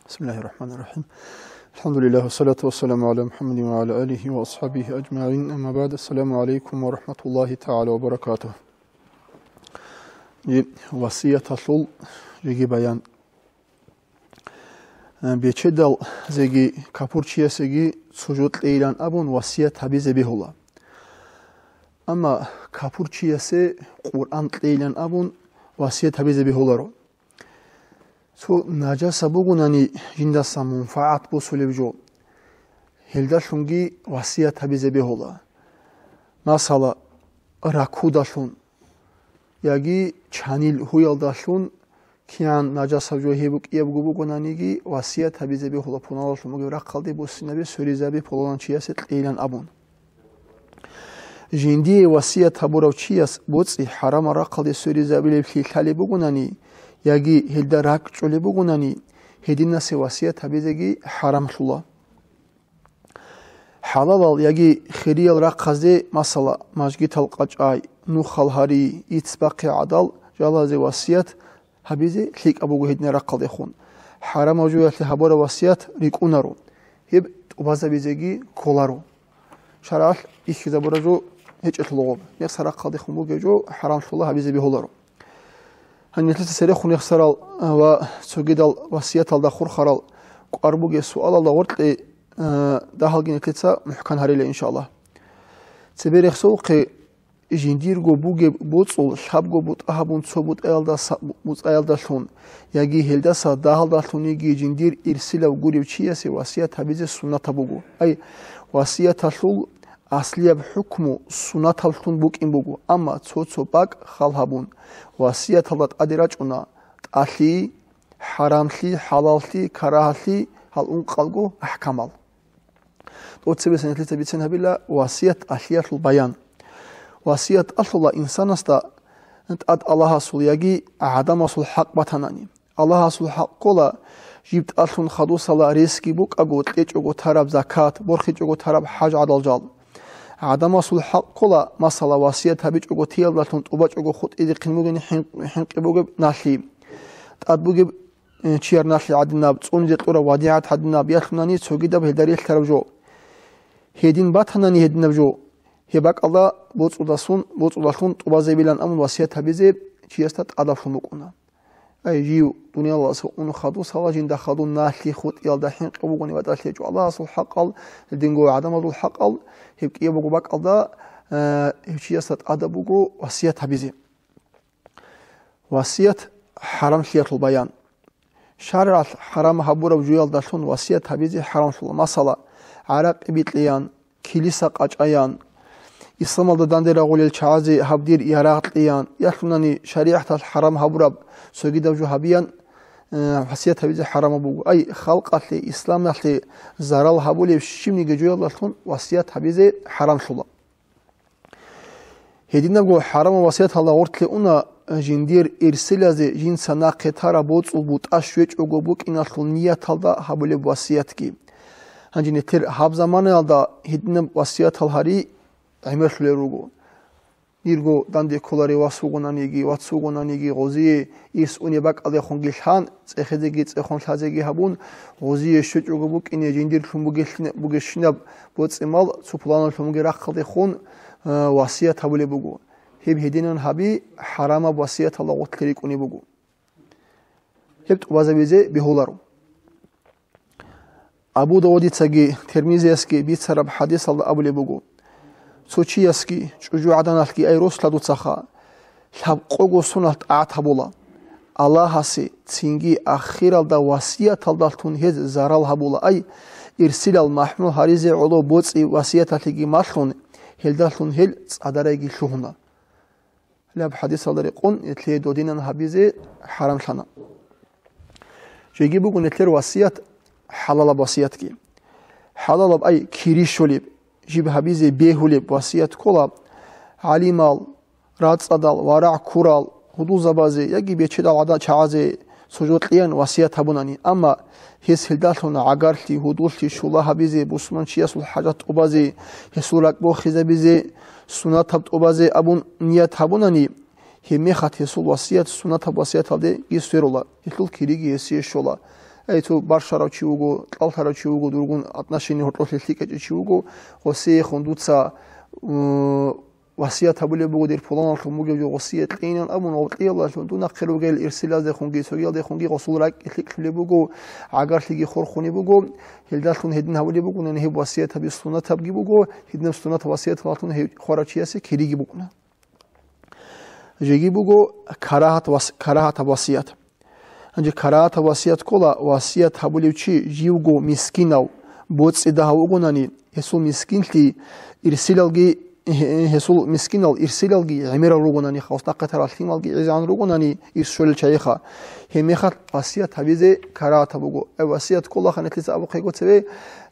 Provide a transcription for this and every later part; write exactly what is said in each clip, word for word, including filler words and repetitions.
بسم الله الرحمن الرحيم. الحمد لله والصلاة والسلام على محمد وعلى آله وأصحابه أجمعين. أما بعد. السلام عليكم ورحمة الله تعالى وبركاته. Жи-, васияталъул жеги баян. Э, бечедалзеги капурчиясеги цо жо кьейилан абун васият гьабизе бегьула. Амма капурчиясе Къуръан кьейилан абун васият гьабизе бегьуларо. Цо нажаса бугунани жиндаса мунфагӀат босулеб жо, гьелдалъунги васият гьабизе бегьула. Масала, ракудалъун яги чанил гьуялдалъун кигӀан нажасаб жо гьеб букӀиябго бугонаниги, васият гьабизе бегьула пуналалъун бугеб рахъалде буссинабе сверизаби пуланав чиясе кьейилан абун. Жиндие васият гьабурав чияс боцӀи хӀарамал рахъалде сверизабилеблъи лъалеб бугунани яги гьелда ракӀчӀулеб бугунани, гьединасе васият гьабизеги хӀарамлъула. ХӀалалал яги хириял рахъазде, масала, мажгитал къачӀай, нухал гьари, иццбахъи гӀадал жалазе васият гьабизе лъикӀаб буго гьединал рахъалдехун. ХӀарамав жоялъе гьабураб васият рикӀунаро, гьеб тӀубазабизеги кколаро. ШаргӀалъ бихьизабураб жо гьечӀелъул гъоб, нехсар рахъалдехун бугеб жо хӀарамлъула гьабизе бегьуларо. Гьаниб нилъеца церехун нехсарал ва цогидал васияталда хурхарал кӀвар бугеб суалалда гъоркье, а, дагьалги нилъеца мухӀкан гьарила, иншаллагь. Цебе рехсолхъе, жиндирго бугеб боцӀул лъабго бутӀа гьабун цо бутӀаялдаса-, бутӀаялдалъун яги гьелдаса дагьалдалъун йиги жиндир ирсилав гурев чиясе васият гьабизе суннатаб буго. Ай, васияталъул аслияб хӀукму суннаталлъун букӀин буго, амма цо-цо бакӀ хал гьабун, васияталда тӀаде рачӀуна тӀалъи, хӀарамлъи, хӀалаллъи, карагьалъи, гьал ункъалго ахӀкамал. ТӀоцебесеб нилъеца бицен гьабила васият тӀалъиялъул баян. Васият тӀалъула инсанасда тӀад Аллагьасул яги гӀадамасул хӀакъ батанани. Аллагьасул хӀакъ ккола, жиб тӀалъун хадусала ресги букӀаго кьечӀого тараб закат, борхичӀого тараб хӀаж гӀадал жал. ГӀадамасул хӀакъ ккола, масала, васият гьабичӀого, тиялдалъун тӀубачӀого хутӀизехъин бугин хӀин-, хӀинкъи бугеб налъи, тӀад бугеб, э, чияр налъи гӀадинаб, цӀунизе кьураб вадигӀат гӀадинаб, ялъунани цогидаб гьелда релълъараб жо. Гьедин батанани гьединаб жо, гьеб бакӀалда боцӀудасун, боцӀудалъун тӀубазейилан абун васият гьабизе чиясда тӀадаблъун букӀуна. Ай, жив дуниялаласа ун хадусала жинда хадуб налъи хутӀиялда хӀинкъи бугони батӀалъи гьечӀо Аллагьасул хӀакъал, динго гӀадамазул хӀакъал, гьеб кӀиябго бакӀалда, э, гьев чиясда тӀадаб буго васият гьабизе. Васият хӀарамлъиялъул баян. ШаргӀалъ хӀарам гьабураб жоялдалъун васият гьабизе хӀарамлъула. Масала, гӀаракъи бикьеян, килиса къачӀаян, исламалда данде рагъулел чагӀазе гьаб дир ярагъ кьеян, ялъунани шаригӀаталъ хӀарам гьабураб цогидаб жо гьабиян, э, васият гьабизе хӀарамаб буго. Ай, халкъалъе, исламалъе зарал гьабулеб щибниги жоялдалъун васият гьабизе хӀарамлъула. Гьединабго хӀарамал васияталда гъоркье уна, жиндир ирсилазе жинца нахъе тараб боцӀул бутӀа щвечӀого букӀиналъул нияталда гьабулеб васиятги. Гьанже нилъер гьаб заманаялда гьединаб васиятал гьари гӀемерлъулел руго. Дирго данде кколарев вас вугонаниги, вац вугонаниги, гъозие ирс унеб бакӀалдехунги лъан, цӀехезеги цӀехун лъазеги гьабун, гъозие щвечӀого букӀине жиндирлъун бугелъина-, бугещинаб боцӀи-мал цо пуланалъунги рахъалдехун, а, васият гьабулеб буго. Гьеб гьединан гьаби хӀарамаб васияталда гъоркье рикӀкӀунеб буго. Гьеб тӀубазабизе бегьуларо. Абу Давудицаги Тирмизиясги бицараб хӀадисалда абулеб буго: цо чиясги, чӀужугӀаданалъги ай рос ладуцаха, лъабкъого соналъ тӀагӀат гьабула Аллагьасе, цинги ахиралда васияталдалъун гьез зарал гьабула. Ай, ирсилал махӀмул гьаризе гӀоло боцӀи васияталъеги малъун, гьелдалъун гьел цӀадарайги лъугьуна. Гьалаб хӀадисалда рекъон, гьелъие додинан гьабизе хӀарамлъана. Жеги буго нилъер васият, хӀалалаб васиятги. ХӀалалаб, ай, кири щолеб, жиб гьабизе бегьулеб васият ккола гӀалимал, рацӀцӀадал, варагӀ ккурал, гьудулзабазе яги бечедал гӀада-, чагӀазе цо жо кьеян васият гьабунани, амма гьес гьелдалъун гӀагарлъи, гьудуллъи, щула гьабизе, бусурманчиясул хӀажат тӀубазе, гьесул ракӀ бохизабизе, сунатаб тӀубазе абун ният гьабунани, гьебмехалъ гьесул васият сунатаб васияталдеги сверула, гьелъул кириги гьесие щола. Ай, цо барщарав чи вуго, кьаллъарав чи вуго, дургун отношение гьоркьолъе лъикӀачӀев чи вуго, гъосиехун дуца, м, васият гьабулеб буго, дир пуланалъун бугев жо гъосие кьейилан абун, гъов кьиялалъун дун нахъе ругел ирсилаздехунги цогиялдехунги гъосул ракӀ лъикӀлъулеб буго, гӀагарлъиги хорхунеб буго, гьелдалъун гьедин гьабулеб бугунани гьеб васият гьаби суннатабги буго, гьединаб суннат васияталъун гьев хварав чиясе кириги букӀуна. Жеги буго карагьат вас-, карагьатаб васият. Гьанже карагьатаб васият ккола, васият гьабулев чи живго мискинав боцӀи дагьав вугонани, гьесул мискинлъи ирсилалги, гье-, гьесул мискинал ирсилалги гӀемерал ругонани, хасдахъе тарал лъималги гӀезегӀан ругонани, ирс щолел чагӀиха. Гьеб мехалъ васият гьабизе карагьатаб буго. Ай, васият кколаха нилъеца абухъего цебе,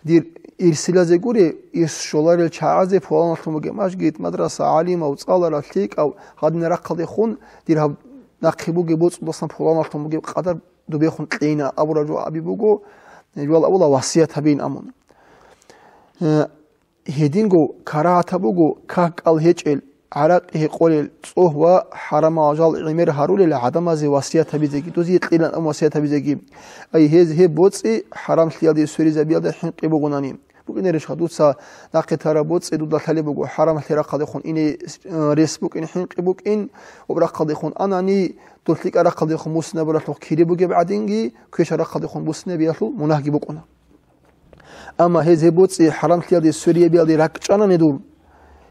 дир ирсилазе гури, ирс щоларел чагӀазе пуланалъун бугеб мажгит, мадраса, гӀалимав, цӀаларав, лъикӀав, гьадинал рахъалдехун дир гьаб нахъе бугеб боцӀудасан пуланалъун бугеб къадар дубехун кьейина абураб жо аби буго, жуал абула васият гьабин амун. Э, Гьединго карагьатаб буго как-кӀал гьечӀел, гӀаракь гьекъолел, цӀогь ва хӀарамал жал гӀемер гьарулел гӀадамазе васият гьабизеги, дузие кьилан абун васият гьабизеги. Ай, гьез гьеб боцӀи хӀарамлъиялде сверизабиялда хӀинкъи бугонани. БукӀинарищха дуца нахъе тараб боцӀи дуда лъалеб буго, хӀарамлъи рахъалдехун ине, э, рес букӀин, хӀинкъи букӀин, об рахъалдехун анани, дол лъикӀа рахъалдехун муссинабуралъухъ кири бугеб гӀадинги, квеша рахъалдехун муссинабиялъул мунагьги букӀуна. Амма гьез гьеб боцӀи хӀарамлъиялде свериябиялде ракӀчӀанани дур,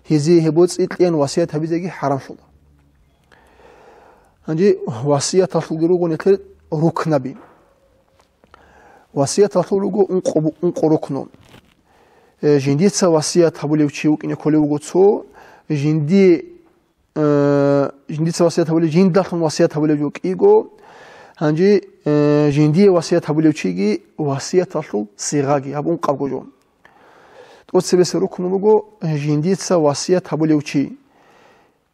гьезие гьеб боцӀи кьеян васият гьабизеги хӀарамлъула. Гьанже васияталъулги руго нилъер рукнаби. Васияталъул руго ункъо бу-, ункъо рукну. Э, жиндица васият гьабулев чи вукӀине кколев вуго цо, жинди э, жиндица васият гьабулев, жиндалъун васият гьабулев жо кӀиго, гьанже, э, жиндие васият гьабулев чиги васияталъул сигъаги гьаб ункъабго жо. ТӀоцебесеб рукну буго, э, жиндица васият гьабулев чи.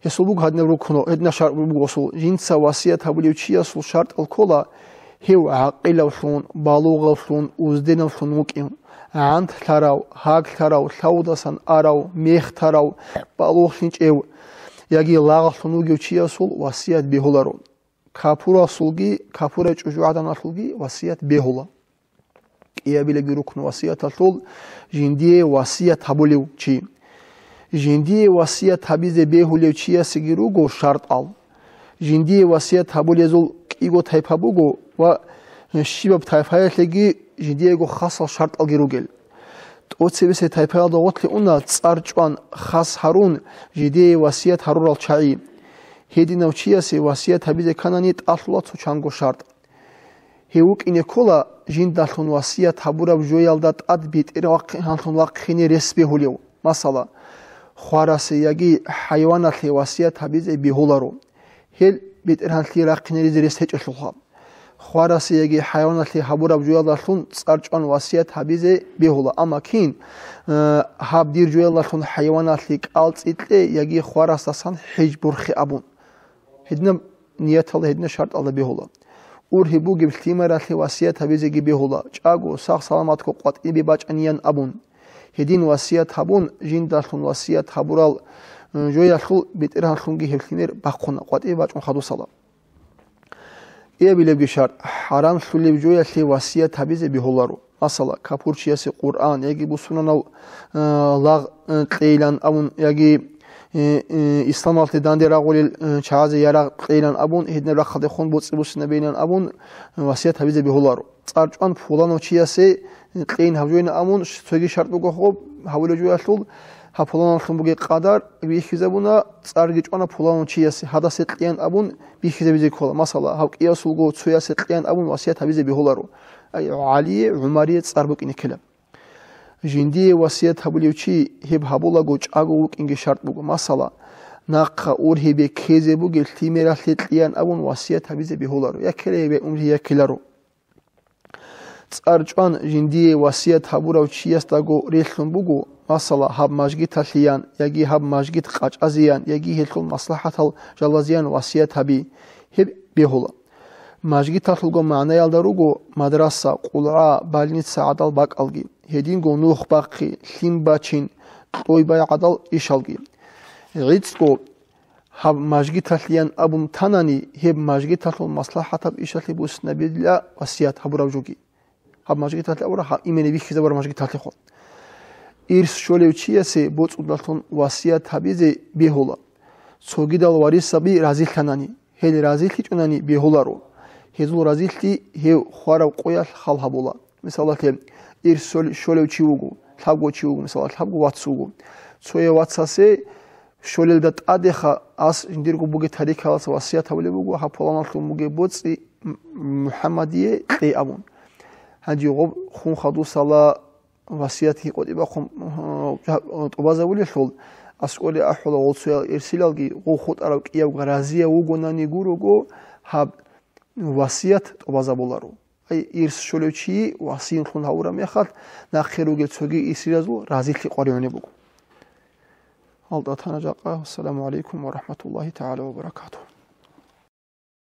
Гьесул буго гьадинаб рукну, гьединаб шартӀ буго гьесул. Жинца васият гьабулев чиясул шартӀал ккола, гьев гӀакъилавлъун, балугъавлъун, узденавлъун вукӀин, гӀантлъарав, гьаглъарав, лъавдасан арав, мехтарав, балугълъинчӀев яги лагълъун вугев чиясул васият бегьуларо. Капурасулги, капурай чӀужугӀаданалъулги васият бегьула. КӀиабилебги рукну васияталъул жиндие васият гьабулев чи. Жиндие васият гьабизе бегьулев чиясеги руго шартӀал. Жиндие васият гьабулезул кӀиго тайпа буго ва щибаб тайпаялъеги жиндиего хасал шартӀалги ругел. ТӀоцебесеб тайпаялда гъорлъе уна цӀар чӀван хас гьарун жидее васият гьарурал чагӀи. Гьединав чиясе васият гьабизе кканани тӀалъула цо чанго шартӀ. Гьев вукӀине ккола жиндалъун васият гьабураб жоялда тӀад бетӀергьанлъун вахъине рес бегьулев. Масала, хварасе яги хӀайваналъе васият гьабизе бегьуларо. Гьел бетӀергьанлъи рахъинаризе рес гьечӀелъулха. Хварасе яги хӀайваналъе гьабураб жоялдалъун цӀар чӀван васият гьабизе бегьула. Амма кин, э, гьаб дир жоялдалъун хӀайваналъе кӀалцӀи кье яги хварасдасан хӀеж борхе абун. Гьединаб нияталда, гьединаб шартӀалда бегьула. Ургьиб бугеб лъимералъе васият гьабизеги бегьула, чӀаго, сах-саламатго къватӀибе бачӀаниян абун. Гьедин васият гьабун, жиндалъун васият гьабурал, м, жоялъул бетӀергьанлъунги гьеб лъимер бахъуна, къватӀибе бачӀун хадусала. КӀиабилебги шартӀ, хӀарамлъулеб жоялъе васият гьабизе бегьуларо. Масала, капурчиясе Къуръан яги бусурманал, э, лагъ, э, кьейилан абун, яги, э, э, исламалъе данде рагъулел, э, чагӀазе ярагъ кьейилан абун, гьединаб рахъалдехун боцӀи буссинабейилан абун, э, васият гьабизе бегьуларо. ЦӀар чӀван пуланав чиясе, э, кьейин гьаб жойин абун, ш-, цоги шартӀ буго гьаб, гьабулеб жоялъул, гьаб пуланалъун бугеб къадар бихьизабуна, цӀарги чӀвана пуланав чиясе, гьадасе кьеян абун бихьизабизе ккола. Масала, гьаб кӀиясулго цоясе кьеян абун васият гьабизе бегьуларо. Ай, ГӀалие, ГӀумарие цӀар букӀине ккела. Жиндие васият гьабулев чи гьеб гьабулаго чӀаго вукӀинги шартӀ буго. Масала, нахъа ургьибе ккезе бугеб лъимералъе кьеян абун васият гьабизе бегьуларо, я ккела гьеб умри, я ккеларо. ЦӀар чӀван жиндие васият гьабурав чиясдаго релълъун буго, масала, гьаб мажгиталъеян, яги гьаб мажгит къачӀазеян, яги гьелъул маслахӀатал жалазеян васият гьаби. Гьеб бегьула. Мажгиталъулго магӀнаялда руго мадраса, къулгӀа, больница гӀадал бакӀалги, гьединго нух бахъи, лъим бачин, кьой бай гӀадал ишалги. ГӀицӀго гьаб мажгиталъеян абун танани, гьеб мажгиталъул маслахӀатаб ишалъе буссинабила васият гьабураб жоги. гьаб мажгиталъе абура, гьаб имени бихьизабура мажгиталъехун. Ирс щолев чиясе боцӀудаллъун васият гьабизе бегьула. Цогидал варисаби разилъанани, гьел разилъичӀунани бегьуларо. Гьезул разилъи гьев хварав къоялъ хал гьабула. Мисалалъе, ирс щол-, щолев чи вуго, лъабго чи вуго, мисалалъе, лъабго вац вуго. Цояв вацасе щолелда тӀадеха ас жиндирго бугеб тарикаласа васият гьабулеб буго, гьаб пуланалъун бугеб боцӀи М-, МухӀаммадие кье абун. Гьанже гъоб хун хадусала васият гьикъотӀи бахъун, гьа, тӀубазабулелъул, аскӀоре ахӀула гъолцоял ирсилалги, гъов хутӀарав кӀиявго разияв вугонани гурого, гьаб васият тӀубазабуларо. Ай, ирс щолев чи васиюнлъун гьавураб мехалъ, нахъе ругел цоги ирсилазул разилъи къваригӀунеб буго. ГьалтӀатана жакъа. Ассаламу гӀалайкум ва рахӀматуллагьи тагӀала ва баракатугь.